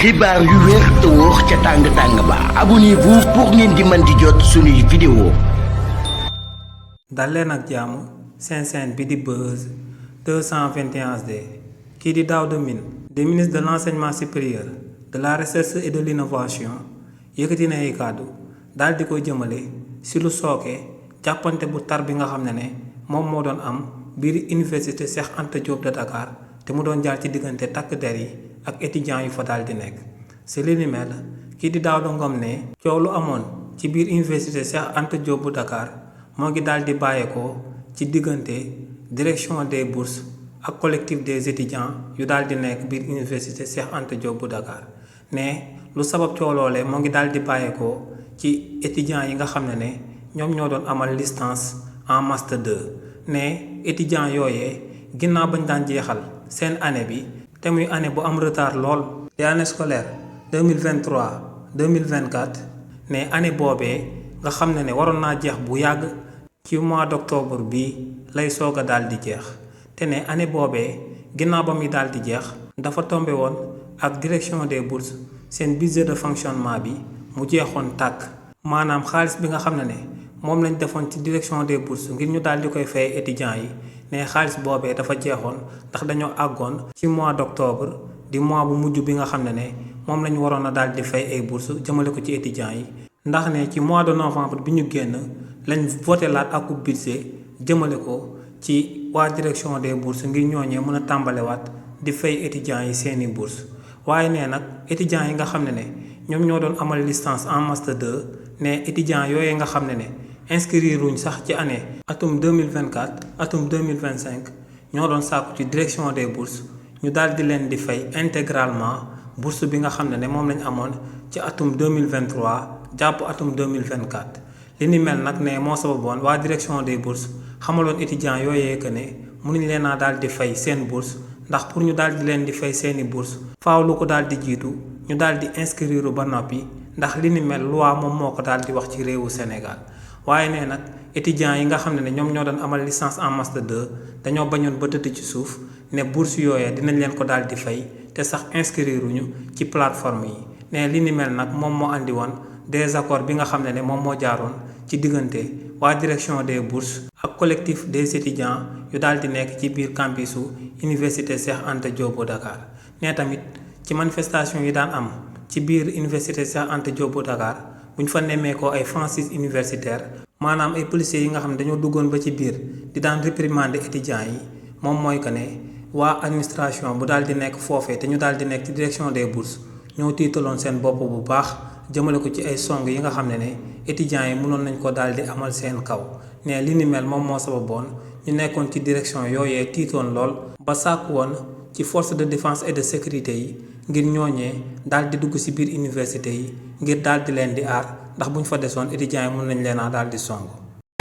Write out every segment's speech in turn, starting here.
xibaar yu wér te wóor ca tàng ba abonnez-vous pour ngeen di mën di jot suñuy vidéo. dal leen ak jàmm seen chaîne bi di Buzz 221HD kii di Daouda Mine di ministre de l'enseignement supérieur de la recherche et de l'innovation yëkkati na ay kàddu daal di koy jëmale si lu sooke jàppante bu tar bi nga xam ne moom moo doon am biir université Cheikh Anta Diop de Dakar te mu doon jaar ci diggante takk der yi ak étudiants yu fa daal di nekk si li ni mel kii di Daouda Ngom ne coow lu amoon ci biir université Cheikh Anta Diop bu Dakar moo ngi daal di bàyyeekoo ci diggante direction des bourses ak collectif des étudiants yu daal di nekk biir université Cheikh Anta Diop bu Dakar ne lu sabab coow loolee moo ngi daal di bàyyeekoo ci étudiants yi nga xam ne ñoom ñoo doon amal licence en master 2 ne étudiants yooyee ginnaaw bañ daan jeexal seen année bi te muy année bu am retard lool di année scolaire 2023 2024 ne année boobee nga xam ne waroon naa jeex bu yàgg ci mois d'octobre bi lay soog a daal di jeex te ne année boobee ginnaaw ba muy daal di jeex dafa tombé woon ak direction des bourses seen budget de fonctionnement bi mu jeexoon tàkk maanaam xaalis bi nga xam ne moom lañ defoon ci direction des bourses ngir ñu daal di koy fay étudiants yi ne xaalis boobee dafa jeexoon ndax dañoo àggoon ci mois d'octobre di mois bu mujj bi nga xam ne moom lañu waroon a daal di fay ay bourses jëmale ko ci étudiants yi ndax ne ci mois de novembre bi ñu génn lañ voté laat ak budget jëmale ko ci waa direction des bourses ngir ñooñee mën a tàmbalewaat di fay étudiants yi seeni bourses waaye nee nag étudiants yi nga xam ne ñoom ñoo doon amal licence en master 2 ne étudiants yooyu nga xam ne inscrire wuñ sax ci année atum 2024 atum 2025 ñoo doon sàkku ci direction des bourses ñu daal di leen di fay intégralement bourse bi nga xam ne moom lañ amoon ci atum 2023 jàpp atum 2024 li ni mel nag ne moo sababoon waa direction des bourses xamaloon étudiants yooyee que ne mënuñ leen a daal di fay seen bourse ndax pour ñu daal di leen di fay seeni bourse faaw lu ko daal di jiitu ñu daal di inscrire ba noppi ndax li ni mel loi moom moo ko daal di wax ci réewu Sénégal waaye nee nag étudiants yi nga xam ne ñoom ñoo doon amal licence en master 2 dañoo bañoon ba tëdd ci suuf ne bourse yooyee dinañ leen ko daal di fay te sax inscrire ñu ci plateforme yi ne li ni mel nag moom moo andi woon désaccord bi nga xam ne moom moo jaaroon ci diggante waa direction des bourses ak collectif des étudiants yu daal di nekk ci biir campusu université Cheikh Anta Diop bu Dakar ne tamit ci manifestation yi daan am ci biir université Cheikh Anta Diop bu Dakar bu ñu fa nemmeekoo ay franchise universitaire maanaam ay policiers yi nga xam ne dañoo duggoon ba ci biir di daan réprimander étudiants yi moom mooy que ne waa administration bu daal di nekk foofee te ñu daal di nekk ci direction des bourses ñoo tiitaloon seen bopp bu baax jëmale ko ci ay song yi nga xam ne étudiants yi mënoon nañ ko daal di amal seen kaw ne li ni mel moom moo sababoon ñu nekkoon ci direction yooyee tiitoon lool ba sàkku woon ci force de défense et de sécurité yi ngir ñooñee daal di dugg ci biir université yi ngir daal di leen di aar ndax bu ñu fa desoon étudiants yi mën nañ leen a daal di song.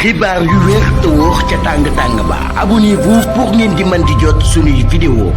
xibaar yu wér te wóor ca tàng ba abonnez-vous pour ngeen di mën di jot suñuy vidéo.